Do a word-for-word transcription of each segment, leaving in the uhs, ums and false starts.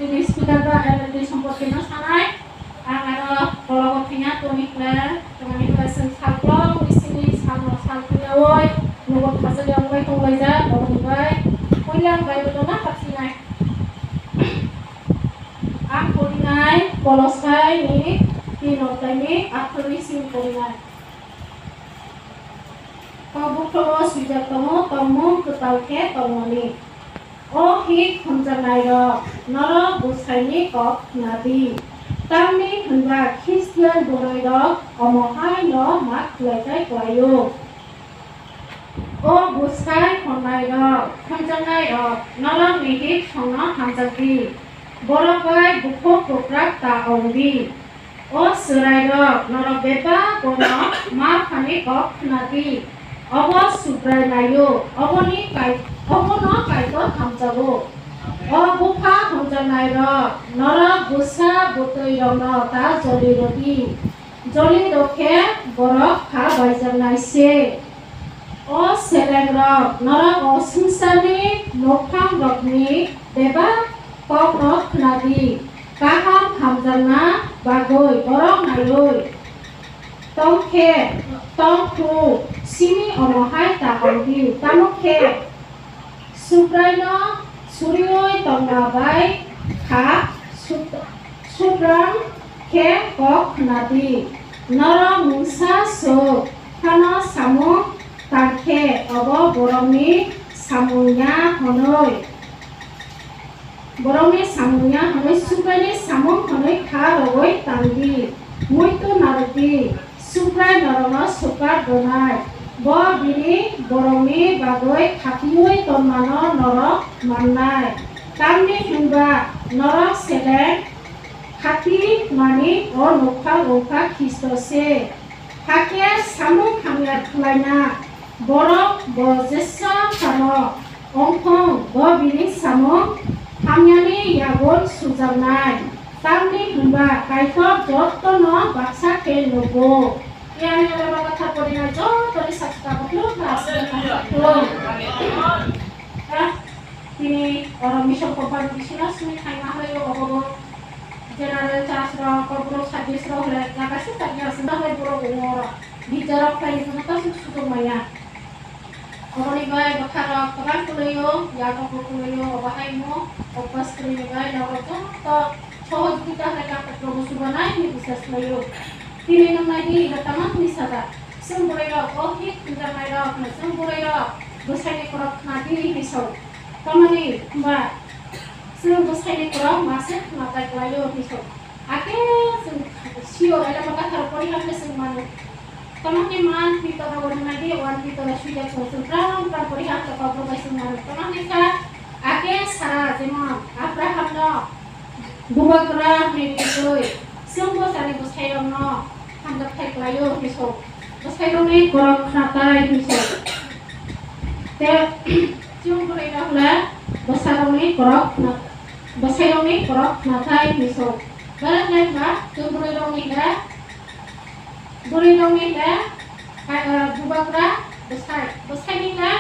Speaker ba L L D somporke no sanai, ang aro kologo thwngya tongwi kle, tongmani kle chwng salkolong bisingni salno sal thwiyaui, nogo thajak yokbai tonglaijak, oboni bai puila ang Bible no hapsinai. Ang porinai Kolosai ni tin odai ni atharo ni simi porinai. Kok bukrogo swijak tongo, tongmung kwtal khe tongmani. O hik hwnjaknairok, norok bwsaini kok khna di. Tamni hwnba Khristian bwrwirok omo hai no ma khlai khlai klaio. O bwsai hwnnairok, hwnjaknairok, norokni hik songno hamjak di. Borok bai bukhuk kwprak ta ong di. O chwrairok, norok bebak bono ma phani kok khna di. Obo Subrai naio, oboni kai-, obono Kaitor hamjago. O bupha hwnjaknairok, norok bwsa bwtwirokno ta joli rw di. Joli rw khe borok kha baijaknai se. O selengrok, norok o swngcharni nokphangrokni bebak kokrok khna di, kaham hamjakna bagwi borok naiwi. Tong khe, tong khu, simi omo hai ta ong di, tamo khe Subraino suriui tongma bai kha sut-, sutrang khe kok khna di. Norok mungsa swk phano samung tang khe obo borokni samung ya hwnwi. Borokni samung ya hwnwi Subraini samung hwnwi kha rwui tang di. Muitu narwk di. Subrai norokno swkar rwnai, bo bini borokni bagwi khatiyui tonmano norok mannai. Tamni hwnba norok seleng khatimani o nokphang wngkha Khristo se. Hakhe samung hamya khlaina borok bo jesa phano Ongkhong bo bini samung hamyani yagun sujaknai, tamni hwnba Kaitor jotono baksa khe nugo. Phiya ani oro Bagatha porinai jotoni sakha bukhuk aswk. Tini oro mission company bisingno simi khaima hwnwi obo bo general church rok, kokborok service rok hwnwi jaka se jaka se borok wngo oro. Gijarok khlaini joto suk sujok maya. Oboni bai bwkharok kwbang kwlwio, yago bo kwlwio, obo haino obas kwrwini bai norok joto sohojogita khlai kha Probhu chubanai hwnwi bisas khlaio. Tini nwng nai di, eba tamo hwnwi sajak. Chwng bwrwirok, o hik hwnjaknairok, chwng bwrwirok bwsaini khorok khna di hwnwi sao. Tamoni hwnba chwng bwsaini khorok ma se khna tai klaio hwnwi sao. Hakhe chwng sio, ela ma kathar pori hakhe chwng mano. Tamo khe man Pitor rogo nai di, wan Pitor swijak chwng chwng pran pran pori hakhe kok rok bai chwng mano. Tamo khe kha, hakhe Sara jemon Abraham no bubagra hwnwi twi chwng bo chani bwsairok no hamjak thai klaio hwnwi so. Bwsairokni khorok khna tai hwnwi so. Te chwng bwrwi rok le bwsarokni khorok khna, bwsairokni khorok khna tai hwnwi so. Belai khlai ba chwng bwrwi rokni le, bwrwi rokni le, hai, eh, bubagra bwsai, bwsaini le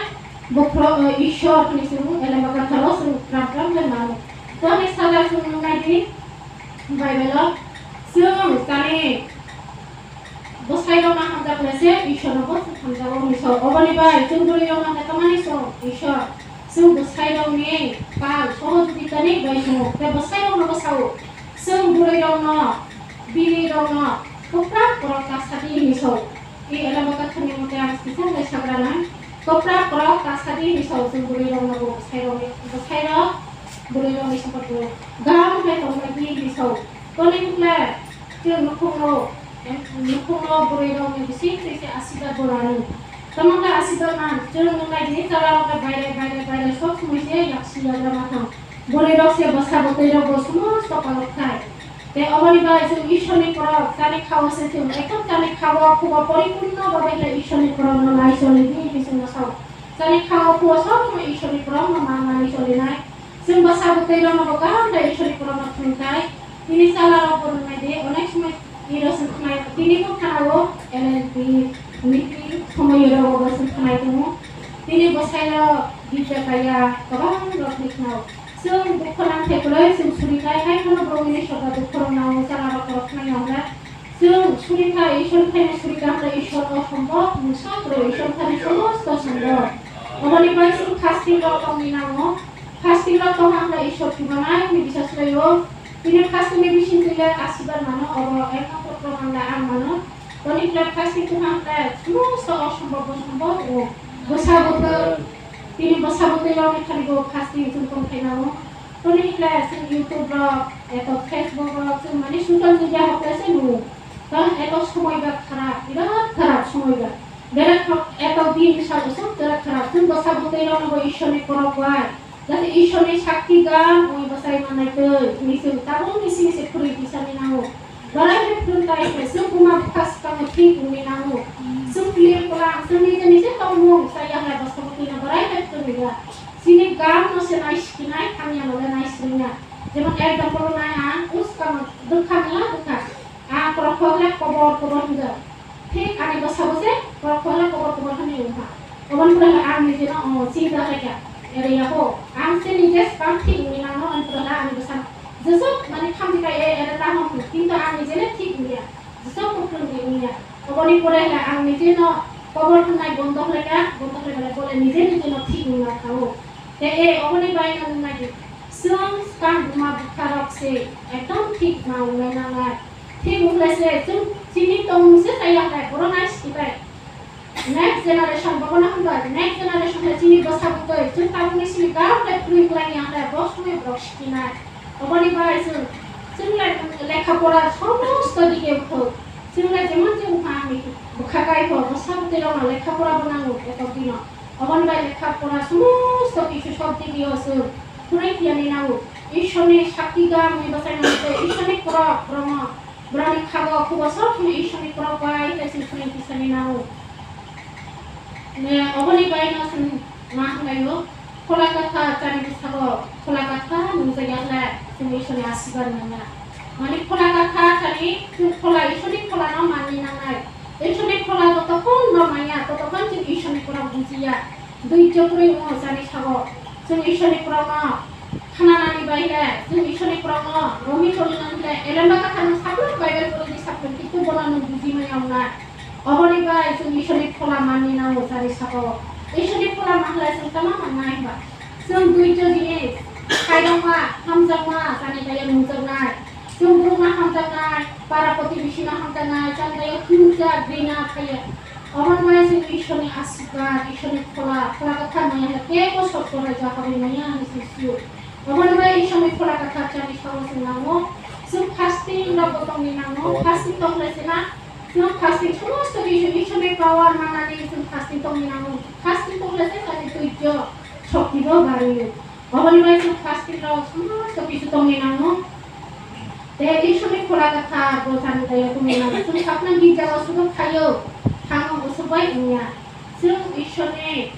bukhro, eh, Ishwar hwnwi chwng elema katharo chwng pram pram khe mano. Toni sajak chwng nung nai di Bible o chwng chani Bwsairokno hamjaknai se Ishwarno bo hamjago hwnwi sao. Oboni bai chwng bwrwirokno hamjakmani chwng Ishwar. Chwng bwsairokni pal sohojogitani bai tongo. Tei bwsairokno bo sao, chwng bwrwirokno, bini rokno kwprak borok ta sadi hwnwi sao. Tei elema kathorni mote ang kisa bai sagranai. Kwprak borok ta sadi hwnwi sao chwng bwrwirokno bo bwsairokni, bwsairok bwrwirokni sompotino gaham khe tongbai di hwnwi sao. Toni wngkhe chwng nukhungno, nukhungno bwrwirokni bising twi se asirwad bo rwnai. Tamo khe asirwad man, chwng nuknai di chwlarokno baire, baire, baire sob somoi se yaksi yagra ma thang. Bwrwirok se bwsa bwtwirok bo somosto palok thai. Tei oboni bai chwng Ishwarni borok, chani khao se chwng ekdom chani khao phugo poripurno babai khe Ishwarni borokno nai choli di hwnwi chwngno sao. Chani khao phugo sob somoi Ishwarni borokno manmani cholinai. Chwng bwsa bwtwirokno bo kaham khe Ishwarni borokno thwngthai. Tini chwlarok bo nungnai di, onek somoi iro chwng khnai, tini bo khnao L L B meeting somoi iro bo chwng khnai tongo. Tini bwsairok bidya kaya kwbang rok ni khnao. Chwng dukho nang thai kwrwi, chwng suri khai, hai phano borokni sorda dukho rok nango, chana rok khorok khnai ya hwnle. Chwng suri khai, Ishwar khai no suri kha hwnle, Ishwar o sombo, mungsa kwrwi, Ishwar khai no somosto sombo. Oboni bai chwng fasting rok tongwi nango. Fasting rok tong hwnle Ishwar chubanai hwnwi bisa swlaio. Bini fasting ni bising twi le asibar mano, obo ekmatro proman le ang mano. Toni khlai fasting tong hwnle somosto osombo bosombo o bwsa bwtwi. Tini bwsa bwtwi rokni thani bo fasting chwng tong khe nango. Toni khlai chwng YouTube rok, eto Facebook rok, chwng mani social media rok khlai se nugo. Tong eto somoi ba kharap, birat kharap somoi ba. Bere kho-, eto din sa usuk bere kharap. Chwng bwsa bwtwi rokno bo Ishwar ni borok bai. Jate Ishwar ni sakti gan oi bwsai manai twi. Hwnwi chwng tabuk ni simi se khurui tisani nango. Barai hai phwrwng tai khe, chwng buma bwkha swkango thik wngwi nango. Chwng klir kwlang, chwng nije nije tongmung chaya hwnwi bwskango twino barai hai phwrwngya. Chini gam no se nai sikinai, hamya no le nai swrwngya. Jemon example nai ang, o swkango bwkha mela bwkha. Ang korokho le kobor kobor hwnjak. Thik ani bwsabo se korokho le kobor kobor hwnwi wngkha. Oboni pore le ang nije no, o, chinta khlaikha. Ere yago, ang se nije swkang thik wngwi nangno, ani pore le ani bwsa jeswk mani khamti kai e, ere ta hwn, kintu ang nije le thik wngya, jeswk kwplwng di wngya. Oboni pore le ang nije no kobor hwnwi bondo khlaikha, bondo khlai bole bole nije nije no thik wngma thango. Te e, oboni bai no nai di, chwng swkang buma bwkha rok se ekdom thik ma wngnai nangnai. Thik wngkhe se chwng chini tongmung se chaya khe, borok nai sibai. Next generation, bobo no hwnba, next generation khe chini bwsa bwtwi, chwng tabukni simi gam khe kwrwi kwlai ya khe, bo sumui borok sikinai. Oboni bai chwng, chwng le-, lekha pora somosto dige wngkho. Chwng le jemon chwng wngkha, ani bwkha kai pho, bwsa bwtwi rok no lekha pora bo nango, etok dino. Oboni bai lekha pora somosto kisu sob dige o chwng phunui phiya ni nango. Ishwar ni sakti gam ni bwsai no tei Ishwar ni borok, borok no Borokni khago khubo sob somoi Ishwar ni borok bai tei chwng chwng tisani nango. Ne, oboni bai no chwng ma hwnlaio, Phola Katha chani bwskango Phola Katha nungjak ya khe chwng Ishwar ni asirwad manya. Mani Phola Katha chani chwng phola, Ishwar ni phola no manwi nangnai. Ishwar ni phola jotokhon no manya, totokhon chwng Ishwar ni borok bujiya. Dui chokri mo chani sago. Chwng Ishwar ni borok no khananani bai le, chwng Ishwar ni borok no romwi toli nani le, Elemba Katha no saplok Bible pori di saplok, kintu bono nwng buji manya wngnai. Oboni bai chwng Ishwar ni phola manni nango chani sago. Ishwar ni phola manle chwng tama mannai hwnba? Chwng duijo jinis, khairokma, hamjakma, chani kaiya nungjaknai. Chwng borokno hamjaknai, para protibesino hamjaknai, chani kaiya himjak, rina phaiya. Omo wngmani chwng Ishwarni asirwad, Ishwarni phola, Phola Kwthar maya hai kebo sotkoroi jaharwi maya hinwi chwng sio. Omo wngmani Ishwarni Phola Kwthar chani sago chwng nango. Chwng fasting rokbo tongwi nango, fasting tongkhe se na, chwng fasting somosto khe Ishwarni power manani chwng fasting tongwi nango. Fasting tongkhe se chani twijjo, shoktibo bario. Oboni bai chwng fasting rok somosto kisu tongwi nango. Tei Ishwarni Phola Kwthar bo chani taiyo tongwi nango. Chwng sakno girjao sudo phaio, thango usuk bai wngya. Chwng Ishwarni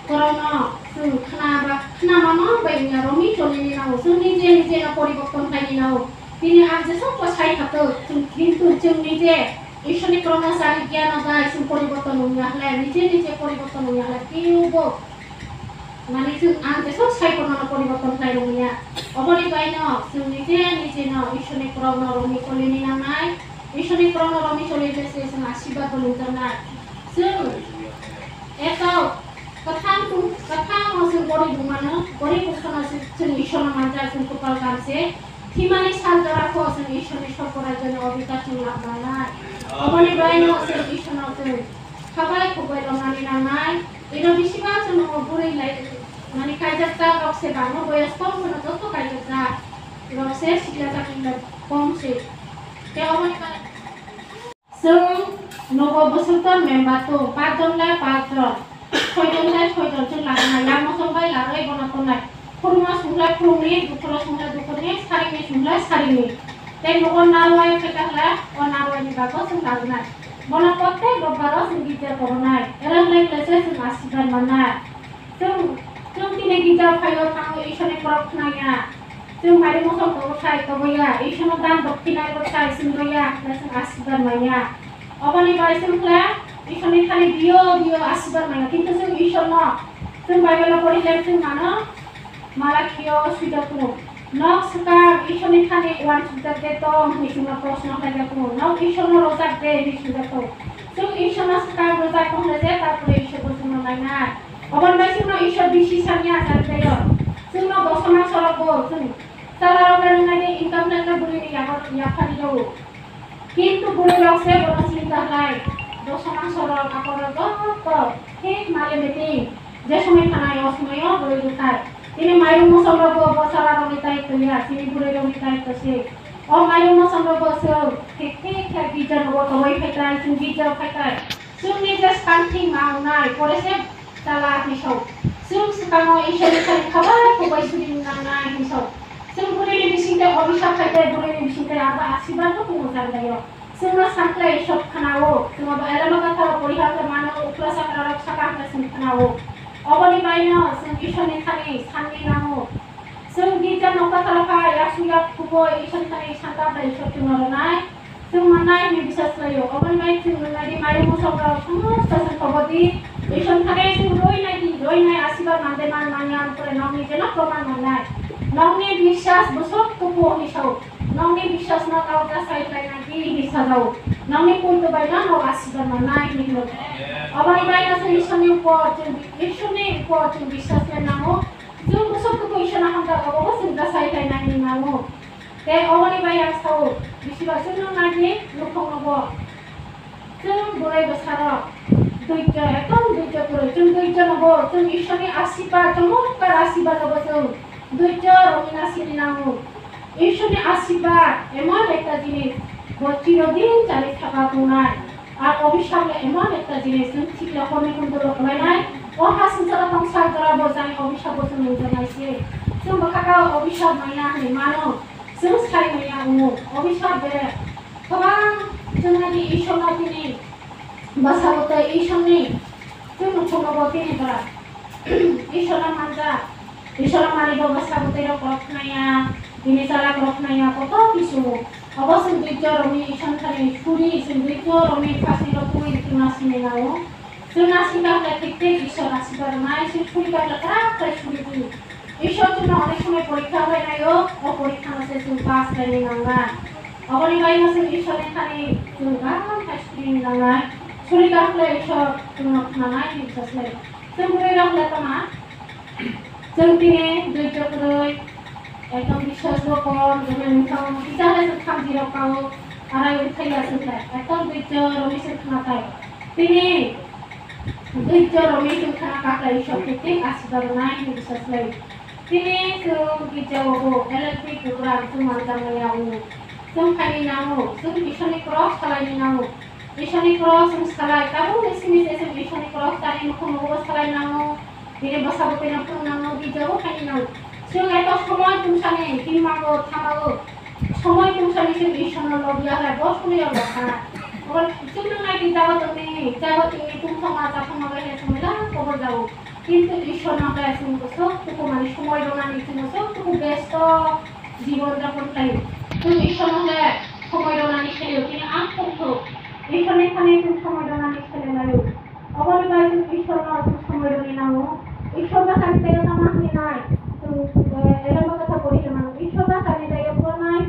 borokno chwng khna ba, khna mano bai wngya, romwi cholini nango. Chwng nije nije no poriborton khaini nango. Tini ang jesokbo sai khatok, chwng, kintu chwng nije Ishwarni borokno chani giyan no bai chwng poriborton wngya khlai, nije nije poriborton wngya khlai, kebo Mane chwng ang jesok sai kono no poriborton khlai rwmani ya. Oboni bai no chwng nije nije no Ishwarni borok no romwi cholini nangnai. Ishwarni borok no romwi choli le se chwng asirwad bo nungjaknai. Chwng eto kwthang tong, kwthang no chwng gorib wngmano, gorib wngkha no chwng, chwng Ishwar no manjak, chwng kwpal kam se. Thimani sal jora kho chwng Ishwarni sorgo rajyoni odhikar chwng lab mangnai. Oboni bai no chwng Ishwar no chwng khabai khukbai romnani nangnai. Ino bisiba chwng o bwrwi lai, mani kaijakjak rok se bangma boyas kom kheno joto kaijakjak rok se sikla chakli lai kom se. Te oboni bai chwng nogo bwswktor member tong, pachjon lai pachjon, soijon lai soijon chwng laganai, yamo chwng bai larwi bono tongnai. Khurungno swnglai khurungni, dukholo swnglai dukhoni, saringni swnglai saringni. Tei nogo narwai khe kahla, o narwaini bagwi chwng laganai. Bono protek robbaro chwng girja koronai. Ero wngkhe se chwng asirwad mannai. Chwng, chwng tini girja phaio thango Ishwarni borok khnaya. Chwng mari mosok tobo sai toboya. Ishwarno dan dokhinai bo sai chwng boya. Hwnkhe chwng asirwad manya. Oboni bai chwng khe Ishwarni thani biyo biyo asirwad manya. Kintu chwng Ishwarno, chwng Bible-o pori le chwng mano. Malakhio swijak tongo. Nok swkang Isorni thani uansukjak de tong hwnwi chwngno proshno khlaijak tongo. Nok Isorno rwjak de hwnwi swijak tongo. Chwng Isorno swkang rwjak tong hwnwi je, tarpore Isorbo chwngno nainai. Oboni bai chwngno Isor bisi sani achar tei o. Chwngno dosomang sorokbo chwng chalarokno ringnai de income khlainai bwrwini yago yaphani rwo. Kintu bwrwirok se bono chinta khlai, dosomang sorok akorok joto thik male meeting, je somoi thanai o somoi o bwrwi rwthai. Tini mairum mosomrokbo bo chalarokni daityo ya, chini bwrwirokni daityo se. O mairum mosomrokbo chwng thik thik khe girja nogo tongwi phaitai, chwng girjao phaitai. Chwngni je swkang thik ma wngnai, pore se chala hwnwi sao. Chwng swkango Isorni thani khabai khubai suri nangnai hwnwi sao. Chwng bwrwini bisingtwi obisap khai tei bwrwini bisingtwi abo asirbat no tongo jang jaio. Chwngno sankhlai Isor khnao. Chwng abo Elama Gathao poriha khe mano, Ukla Chakrarok saka hwnwi chwng khnao. Oboni baino chwng Isorni thani sanni nango. Chwng girja nokha thala kha, yasu yak khubo Isor thani santa bai Isor chwngno rwnai. Chwng mannai hwnwi bisas khlaio. Oboni bai chwng nwngnai di mairum mosok rok somosto chwng kobodi. Isor thani chwng roi nai di, roi nai asirbat mande man manya, ampore nokni jeno proman mannai. Nokni bisas bwswk tubu hwnwi sao. Nokni bisas no kau ta sai khlai nai di hwnwi sajao. Nokni poito bai no nok asirbat mannai hwnwi hino. Oboni bai no chwng Isorni upor, chwng Isorni upor chwng bisas khlai nango. Chwng bwswk tubu Isorno hamjak abo bo chwng ta sai khlai nai hwnwi nango. Tei oboni bai ang sao, bisi bai chwng nang nai di nukhung nogo. Chwng bwrwi bwsarok duijo, ekdom duijo kwrwi. Chwng duijo nogo, chwng Isorni asirbat, chomotkai asirbat nogo chwng duijo romina sini nango. Isorni asirbat emon ekta jinis, bo chirodin chari thapa tongnai. Ar obisap le emon ekta jinis, chwng thikla horni kundoro kwlainai. O ha swngcharo tong sak jora bo jani obisap bo chwng nungjaknai se. Chwng bwkha kha obisap manya hwnwi mano. Chwng sai manya wngo. Obisap bere kwbang chwng nai di Isorno tini bwsabo tei Isorni chwng nukhungo bo tini bwra. Isorno manjak. Isorno manwi bo bwsabo tei rok rok khnaya. Bini chala rok khnaya. Koto kisu. Obo chwng duijo romwi Isor thani suri, chwng duijo romwi phasni rok twi chwngno sini nango. Chwngno sini khe thik thik Isor asirbat rwnai, chwng suri khe kwrak khe suri di. Isor chwngno onek somoi porikha khlai naio, o porikha no se chwng pass khlaini nangnai. Oboni bai no chwng Isor ni thani chwng kaham khe suri nangnai. Suri khe Isor chwngno khnanai ni bwsajlai. Chwng bwrwi rok le tama. Chwng tini duijo kwrwi, ekdom biswas bo kom, jemon wngkha o, kisa hai chwng thamchi rok ka o, arai wngthai ya chwng khe, ekdom duijo romwi chwng khna tai. Tini duijo romwi chwng khna kaklai Isor khe tei asirbat rwnai hwnwi bwsajlai. Tini chwng girja o bo L L P program chwng manjaknai ya wngo. Chwng phaini nango, chwng Isorni cross salaini nango. Isorni cross chwng salai, tabukni simi se chwng Isorni cross tani nukhung nukhungo salai nango. Bini bwsabo tino phung nango, girjao phaini nango. Chwng eto somoi tungsani himmago, thamago. Somoi tungsani chwng Isorno lobya hai, bo somoi o lokha. Obo chwng nang nai di jago tongni, jago tongni tungthokma, chathokma bai hai somoi la kobor jago. Kintu Isorno khe chwng bwswk tukumani somoi rwnani chwng bwswk tuku besto jibon japon khlaio. Chwng Isorno khe somoi rwnani khlaio, tini ang tongthok. Isorni thani chwng somoi rwnani khlai laio. Oboni bai chwng Isorno chwng somoi rwni nango. Isor bwsani tei tama hwnwi nai. Chwng, eh, Elama kotha pori khe mano. Isor bwsani tei pore nai,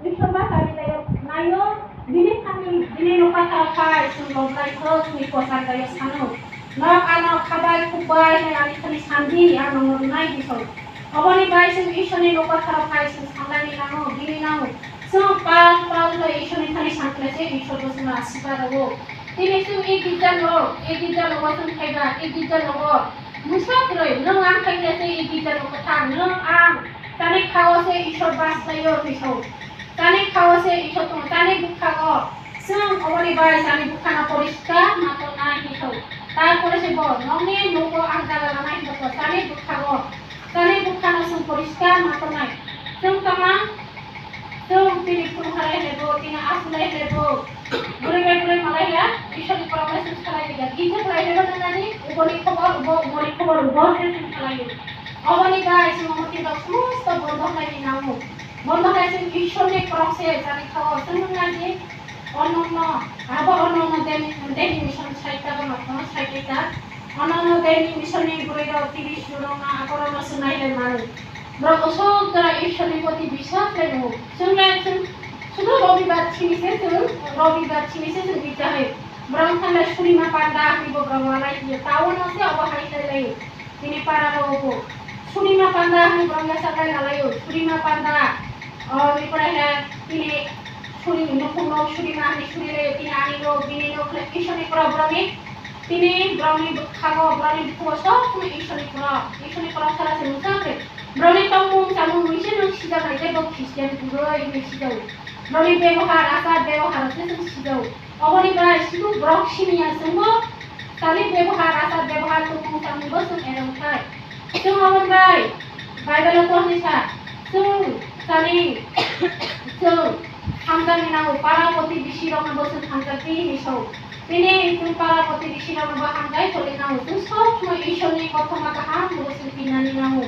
Isor bwsani tei naio. Bini thani, bini nokha tha phai, chwng rok lai thok, chwngni kwchar tei sano. Nok ano khabai khukbai hai ani thani sandi, ang nono rwnai di song. Oboni bai chwng Isorni nokha tha phai, chwng sanlaini nango, bini nango. Chwng pal pal khe Isorni thani sankhlai se Isor bo chwngno asirbat rwo. Tini chwng e girja nogo, e girja nogo chwng phaiba, e girja nogo mungsa kwrwi, nwng ang khaikhe se e girja nogo thang, nwng ang chani khao se Isor bas khlaio hwnwi sao. Chani khao se Isor tongo, chani bwkhago chwng oboni bai chani bwkhano poriskar ma tonnai hwnwi sao. Tarpore se bo nokni nogo ang jaga lanai hwnwi sao, chani bwkhago, chani bwkhano chwng poriskar ma tonnai. Chwng tama Chwng tini phuru halai hinwi bo, tini asu lai hinwi bo. Bwrwi bai bwrwi malai ya, Isorni borok bai chwng salai ya. Gita khlai hinwi bo nang nani, uboni khobor ubo, uboni khobor ubo se chwng salai ya. Oboni bai chwng omo tini rok somosto bondo khlai ni nango. Bondo khlai chwng Isorni borok se jani khao chwng nang nani, onno no, abo onno no deni, deni mission sai ta, bono kono sai ta. Ano no tei ni misoni bwrwi rok T V show rok no akorok no swng nai lai mano. Borok osok jora Ishwar ni proti biswas lai o. Chwng lai chwng sudu Robibar sini se chwng, Robibar sini se chwng bijahai. Borok thang lai Surima Panda hwnwi bo borok walai hiyo. Town o se obo hai sai lai. Tini para rok bo Surima Panda hwnwi borok ya saklai lalai o. Surima Panda. O ni pore he tini suri nukung no Surima hwnwi suri lai tini ani no bini no khlai Ishwar ni borok borok ni Tini borokni bwkhango, borokni bukhugo sob somoi Ishwarni borok, Ishwarni borok sara se mungsa khe. Borokni tongmung chamung mungse no sijak hai tei bo Christian kwrwi hwnwi sijao. Borokni bebohar, achar bebohar se chwng sijao. Oboni bai sudu borok siniya chwngbo chani bebohar, achar bebohar, tongmung chamung bo chwng erong thai. Chwng oboni bai Bible o tongwi sa, chwng chani, chwng hamjakni nango, para protibesi rokno bo chwng hamjak di hwnwi sao. Tini chwng para protibesi rokno bo hamjai tongwi nango. Chwng sob somoi Ishwarni kothoma kaham bo chwng pinani nango.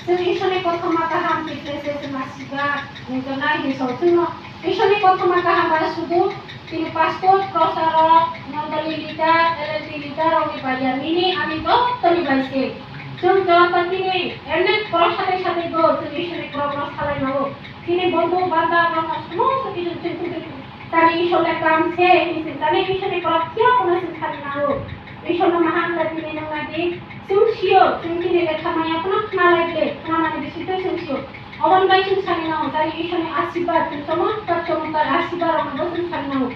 Chwng Ishwarni kothoma kaham pinse se chwng asirwad naijaknai hwnwi sao. Chwngno Ishwarni kothoma kaham ba sudu tini pastor, procharok, mondoli leader, L L T leader rokni bai ya, nini ani jottoni bai se. Chwng joto tini elek borok sathai sathai bo chwng Ishwarni borokno salai nango. Tini bondhu bandhab rokno somosto kisu chwng chwng chwng tani Ishwarni kam se hwnwi chwng tani Ishwarni borok phiya phano chwng salai nango. Ishwarno mahan le tini nang nai di. Chwng sio, chwng tini lekha maya phano khna lai ble, khna mani bisingtwi chwng sio. Oboni bai chwng sani nango, tani Ishwarni asirwad, chwng chomottar chomottar asirwad rokno bo chwng sani nango.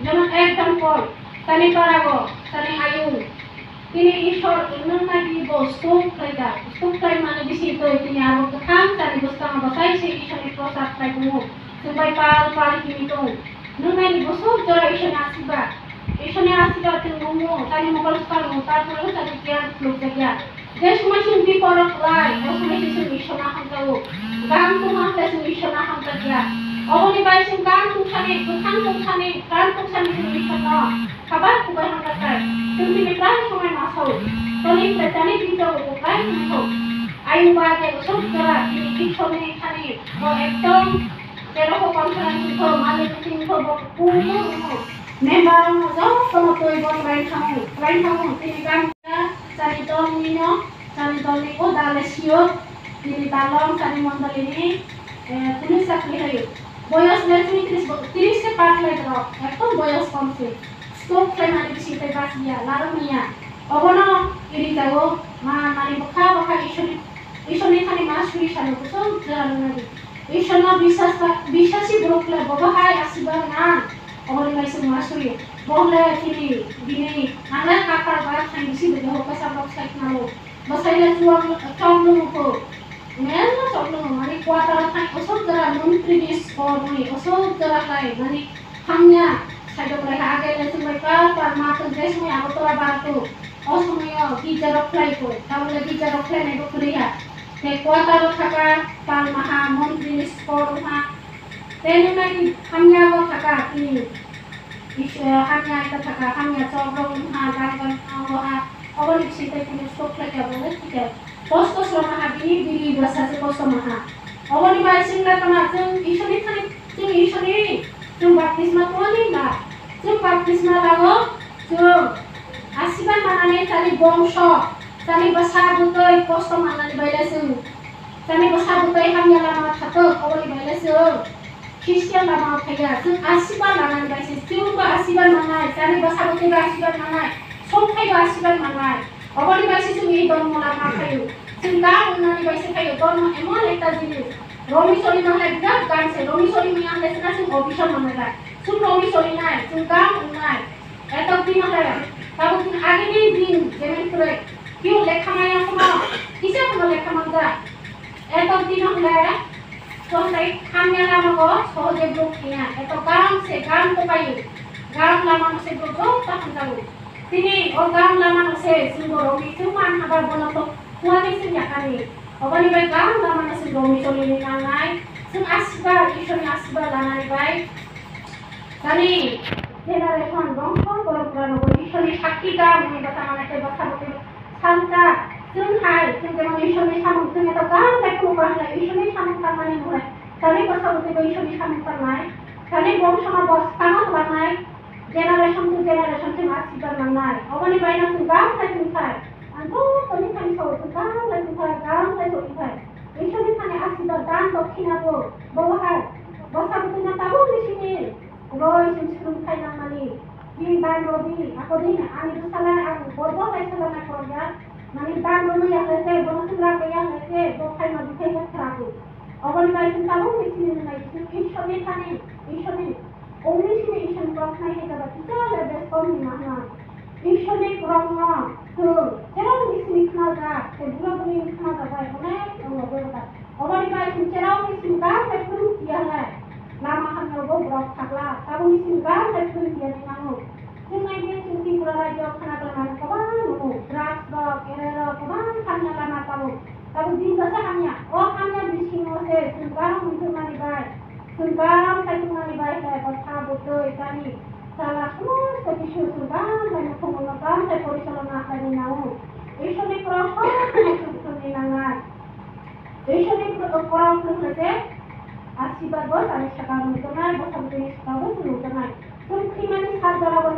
Jemon example, tani parago, tani ayung. Tini Ishwar nang nai di bo stroke khlaijak, stroke khlai mani bisingtwi tini abo kwthang tani bwskango bwsai se Ishwarni prochar khlai tongo. Chwng bai pal pal himwi tong. Nung nai ni bwswk jora Ishwarni asirwad. Ishwarni asirwad chwng nungo, tani mokol swkang nungo, tarpore o tani giyan khulukjakya. Je somoi chwng biporo kwlai, o somoi se chwng Ishwarno hamjago. Gam tongma hwnkhe chwng Ishwarno hamjakya. Oboni bai chwng gam tongthani, bwkhang tongthani, gam tongthani chwng Ishwarno khabar kubai hamjaknai. Chwng tini prai somoi masao. Toni hwnkhe tani bijago bo prai tongthok. Ayung ba khe bwswk jora, tini Ishwarni thani bo ekdom Jerokho conference wngkho, malik meeting wngkho, bo kubui wngkho. Member wngkho, jotono twi bo twlaithangwi, twlaithangwi tini gam chani dolnino, chani dolni o dale siyok, tini dalong chani mondolini, eh, tini chakri hayo. Boyos le tini tris bo, tris se par khlai borok, ekdom boyos kom se. Stroke khlaimani bising tei basiya, larwk manya. Obono iri jago, ma, mani bwkha bwkha Ishwarni, Ishwarni thani ma suri sano, kusuk jora nungnadi. Ishwarno biswas ba, biswasi borok le bobo hai asirwad nang. Oboni bai se ma suri. Bo le tini, bini, nanglai katal ba thang bisi bwkha bwkha sablok sai khna lo. Bwsai le chuwak, chok nungo kho. Mel no chok nungo, mani quarter o thang osok jora montri ni sor mani, osok jora khlai, mani hamya, saidok lai ha, age le chwng bai par par ma tong je somoi Agartala bara tong. O somoi o girja rok khlai kho, tabole girja rok khlai nai bo kwrwi ha. Tei quarter o thaka pal maha, montri ni sor wngha. Tei nung nai hamya bo thaka, tini. Is-, eh, hamya ita thaka, hamya chok rok wngha, gam gam thango ha. Oboni bising tei kunu stok khlai kha, bo le thika. Kosto sroma ha bini, bini bwsa se kosto maha. Oboni bai chwng le tama chwng Ishwarni thani, chwng Ishwarni, chwng baptisma tongmani ba. Chwng baptisma lago, chwng asirwad manani chani bongso, chani bwsa bwtwi kosto manani bai le chwng. Chani bwsa bwtwi hamya lama thatok, oboni bai le chwng. Christian lama o phaiya, chwng asirwad lanani bai se, chwngbo asirwad manai, chani bwsabo teibo asirwad manai, songphaibo asirwad manai. Oboni bai se chwng ei dhormo lama phaio. Chwng gam wngnani bai se phaio, dhormo emon ekta jinis. Romi sori manai birat gam se, romi sori manya hwnle se na chwng officer manai bai. Chwng romi sori nai, chwng gam wngnai. Etok din hwnle, tabuk din agini din, jemen kwrwi. Kiyung lekha manya phano, kisa phano lekha manjak. Etok din hwnle, Chwng tei hamya lama bo sohoje borok thangya. Eto gam se gam kopai. Gam lama no se borok joto hamjago. Tini o gam lama no se chwng bo romwi chwng man haba bono to kuwani chwng yakani. Oboni bai gam lama no se romwi choli ni nangnai. Chwng asirwad, Ishwarni asirwad lanani bai. Tani generation bongso borok rano bo Ishwarni sakti gam hwnwi bwsa manai tei bwsa bo tei Salka, chwng hai, chwng jemon Ishwarni samung, chwng eto gam bai phunukha hwnwi Ishwarni samung tangmani nunglai. Chani bwsa bwtwi bo Ishwarni samung tangnai. Chani bongsono bo swkangno twlangnai. Generation to generation chwng asirwad nangnai. Oboni bai no chwng gam khai tongthai. Ang joto ni thani sao chwng gam khai tongthai, gam khai tongthai. Ishwrni thani asirwad dan dokhina bo, bo hai. Bwsa bwtwi no tabuk ni simi roi chwng swrwng khai nangmani. Bini dan rodi, ako din ani bwsala ang borbo kaisa lama korokya. Mani dan rwmani yaklai se, bono chwng ragwi yaklai se, bo khai ma bithai khe khwrago. Oboni bai chwng tabuk ni simi nai chwng Ishwrni thani, Ishwrni Ongni simi Ishwrni borok khnai hai jaba kisa le bes kom ni mahna. Ishwrni borokno chwng cherokni simi khnajak, tei buro bwrwini khnajak bai onek tongo bebak. Oboni bai chwng cherokni simi gam bai phwrwng tiya le lama hamya bo borok thakla, tabukni simi gam bai phwrwng tiya ni nango. Chwng nai di chwng Tripura rajyo khna tongnai kwbang nungo, drugs rok, ere rok kwbang hamya lama tabuk. Tabuk din bwsa hamya, o hamya bisingo se chwng gam wngthokmani bai. Chwng gam khaitwmani bai khe bwsa bwtwi tani chala somosto kisu chwng gam khaino phunukno gam khai porichalona khlaini nango. Ishwrni borok sob khaino chwng chwngni nangnai. Ishwrni borok khe asirwad bo chani sakao nukjaknai, bwsa bwtwini sakao bo chwng nukjaknai. Chwng thwimani sal jora bo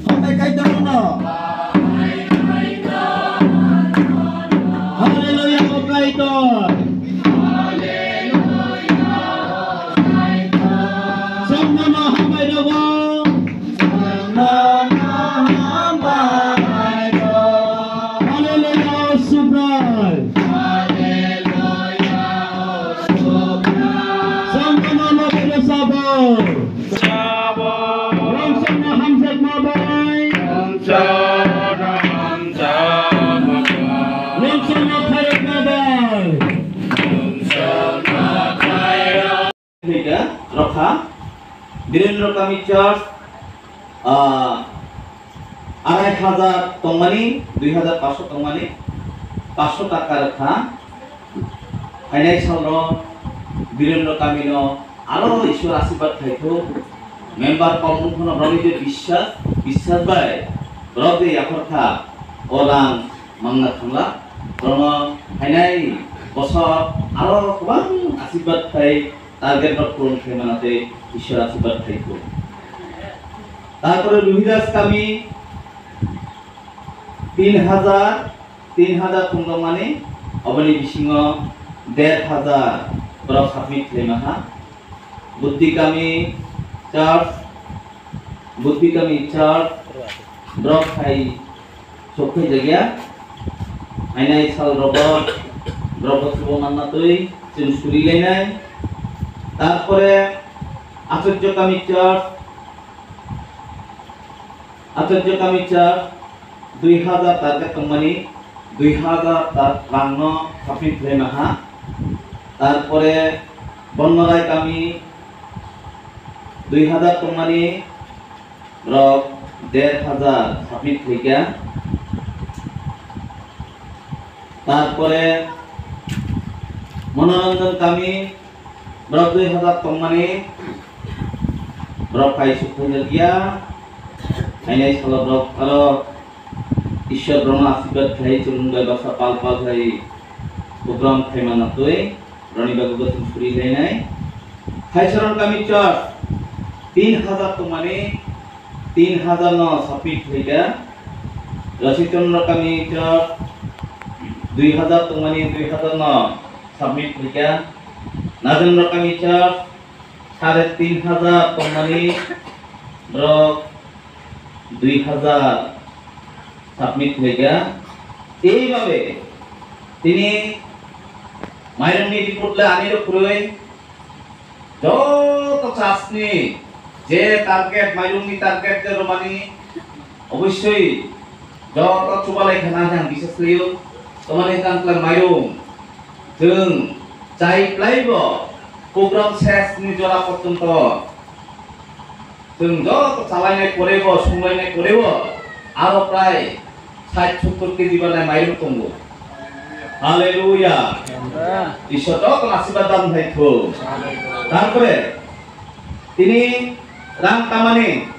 Hambai Kaitorno. Hallelujah, O Kaitor. Chwng nono hambai rwgo. Hallelujah, O Subrai. Chwng nono hambai rwsabo. Rongchakna hamjakma bai. Rongchakna khairokma bai. Thwida rokha Birendra Kami Church, ah, arai hajar tongmani, dui hajar paso tongmani, paso taka rokha. Phainai salno Birendra kamino aro Ishwar ashirbad khaithok. Member kok wngphano borokni je biswas, biswas bai borok je yaphar kha, o rang mangna thangla. Borokno phainai bosor aro kwbang ashirbad khai target rok puron khai mana tei Ishwar ashirbad khaithok. Tarpore Ruhidas kami tin hajar, tin hajar tongtongmani, oboni bisingo der hajar borok submit khlaimaha. Buddhi kami church, Buddhi kami church borok khai sok phai jagya. Phainai sal rogo borok bo subo manna twi chwng suri lainai. Tarpore Acharya kami church, Acharya kami church dui hajar target tongmani, dui hajar ta-, rangno submit khlaimaha. Tarpore Bonnorai kami dui hajar tongmani, borok der hajar submit khlaikha. Tarpore Monoranjan kami borok dui hajar tongmani, borok pai suk phaijak ya. Phainai salo borok aro Ishwar borokno ashirbad khlai, chwlwng bai baksa pal pal khlai program khlai manna twi, borokni bagwi bo chwng suri lainai. Khaisaron kami church tin hajar tongmani, tin hajar no submit khlaikha. Rasichondro kami church dui hajar tongmani, dui hajar no submit khlaikha. Nagendra kami church sare tin hajar tongmani, borok dui hajar submit khlaikha. Eibabe tini mairungni report le ani rok kwrwi, joto church ni je target, mairungni target je romani, obossoi joto chubalai khana ang bisas khlaio. Tomani tangkla mairung chwng chai plaibo program ses ni jora porjonto chwng joto chalainai porebo, sunglainai porebo, aro prai sait sottor kg banai mairung tongo. Haleluya. Amen. Ishwar joto ashirbad dan hai thung. Tarpore tini rang tamani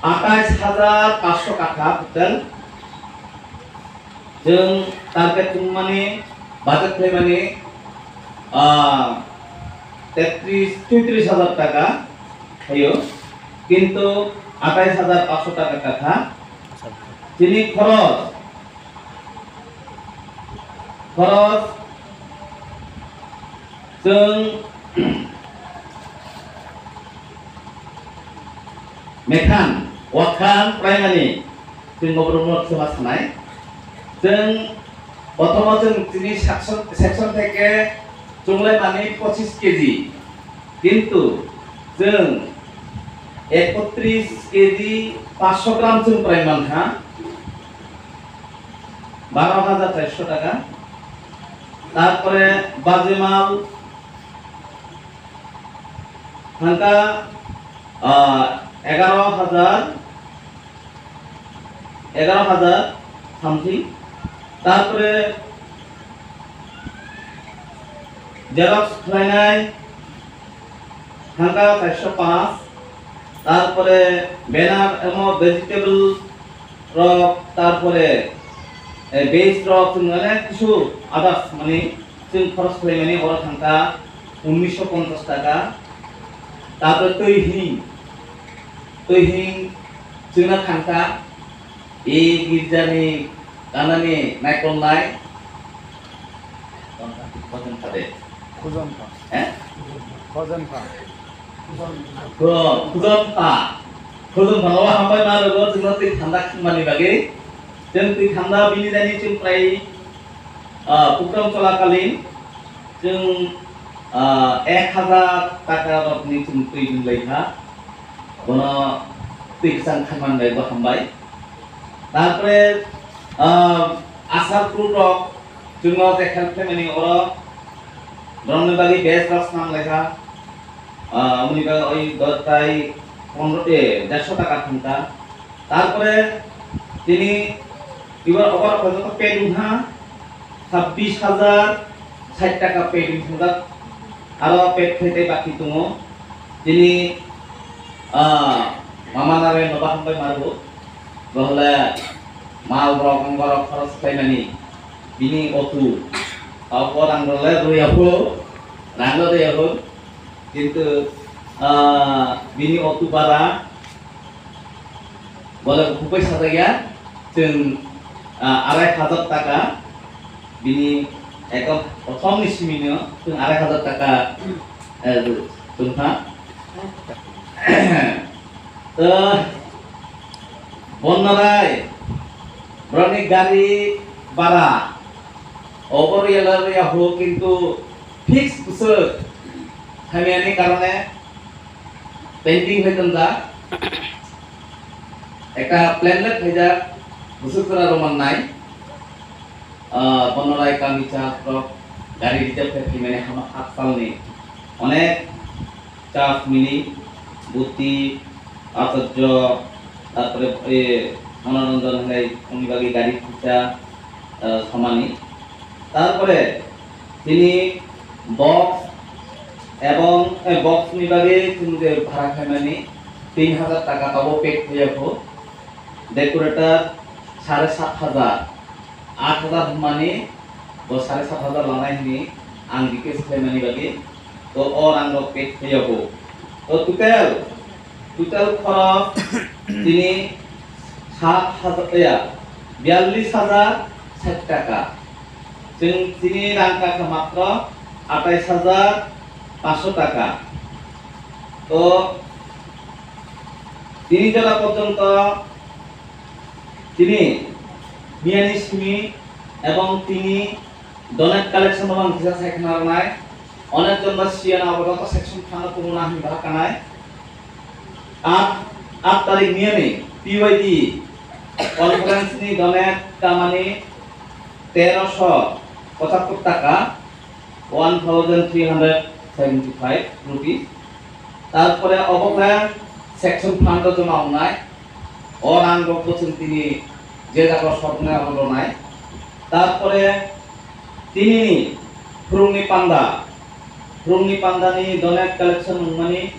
atais hajar paanch sho taka total. Chwng target tongmani, budget khlaimani, ah, tetris, tetris hajar taka phaio, kintu atais hajar paanch sho taka kakha. Chini khoros, khoros chwng Mekhan, wakhan, primary, chwng bobrokno chuma sanai. Chwng, prothom o chwng chini section, section theke chunglai mani pochis kg. Kintu chwng ekotris kg paanch sho gram chwng prai mankha, baro hajar charsho taka. Tarpore bajemal thangkha, ah, egaro hajar, egaro hajar something. Tarpore xerox khlainai thangkha charsho paanch. Tarpore banner emo vegetable rok, tarpore, eh, base rok, chwng onek kisu others mani chwng khoros khlaimani oro thangkha unnisho ponchas taka. Tarpore twi hing, twi hing chwngno thangkha e girjani kanani naikolnai. Kojon pha de. Kojon pha. Eh? Kojon pha. Ko, khujam pha. Khujam pha, o hambai ma logo, chwngno twi thanda khwmani bagwi. Chwng twi thanda bini jani chwng prai, ah, program cholakalin chwng, ah, ek hajar taka rokni chwng twi dunglai kha. Bono twi kwchang khanmani bai bo hambai. Tarpore, ah, asar group rok chwngno je help khlaimani oro borokni bagwi base rok swnam lai kha. Ah, amoni bagwi oi dos bai pondro, eh, dersho taka thangkha. Tarpore tini ibar obar joto paid wngkha. Sabbish hajar sait taka pending thwngjak, aro pet khaitei baki tongo. Tini, ah, Mama Narayan no baham bai marugo, bohole mal rok, ang borok khoros khlaimani, bini otu, abo rang role rwya ho, rang role rwya ho, kintu, ah, bini otu bara, Bola buphai sajak ya, chwng, ah, arai hajar taka, bini account prothom ni simi no chwng arai hajar taka, eh, chwng kha. To, Bonnarai, borokni gari bara, obo riyala riya ho, kintu fix bwswk hamyani karone pending hai tongjak. Ekta plan le khaijak, bwswk jora romannai. Ah, Bonnarai kami cha rok gari reserve khai phaimani hama haksalni onek chas mili, Buti, Acharya, tarpore, eh, Manoranjan hinai ongni bagwi gari kisa, ah, samani. Tarpore tini box ebong, eh, box ni bagwi chwng je bhara khaimani tin hajar taka abo paid khaiyakho. Decorator sare sat hajar, aat hajar hwnmani bo sare sat hajar lanai hwnwi ang request khlaimani bagwi to o rang rok paid khaiyakho. To total, total khorok tini sat hajar, ya, biyallis hajar sait taka. Chwng tini rang kakha matro atais hajar pansho taka. To tini jora porjonto tini miyani simi ebong tini donate collection no ang kisa sai khna rwnai. Onek jon ba siya na obo section thana kumu na hin ba kanai. Aat, aat tarik miyani P Y D conference ni donate kamani terosho pochattor taka, one thousand three hundred seventy five rupees. Tarpore obo khe section fund o joma wngnai, o rang rok bo chwng tini je jaga soknai abo rwnai. Tarpore tini ni phwrwngni panda, phwrwngni panda ni donate collection wngmani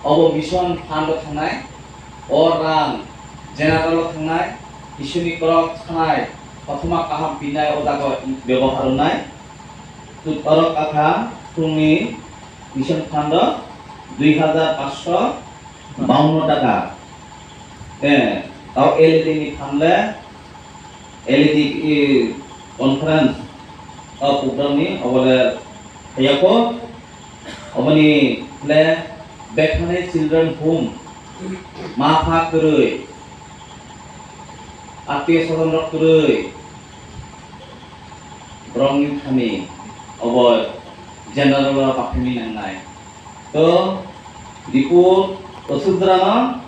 obo mission fund o thangnai, o rang general o thangnai, Isuni korok sanai kothoma kaham pinai o jaga bebohar wngnai. Tut orok akha phwrwngni mission fund o dui hajar pansho bawanno taka. Eh, tao L E D ni fund le L E D, eh, conference o program ni obo le phaiya kho. Oboni le Bethany Children Home, ma pha kwrwi, attiyo swajon rok kwrwi, borokni thani obo general o paphimwi nangnai. To, Dipur, to Sudrano,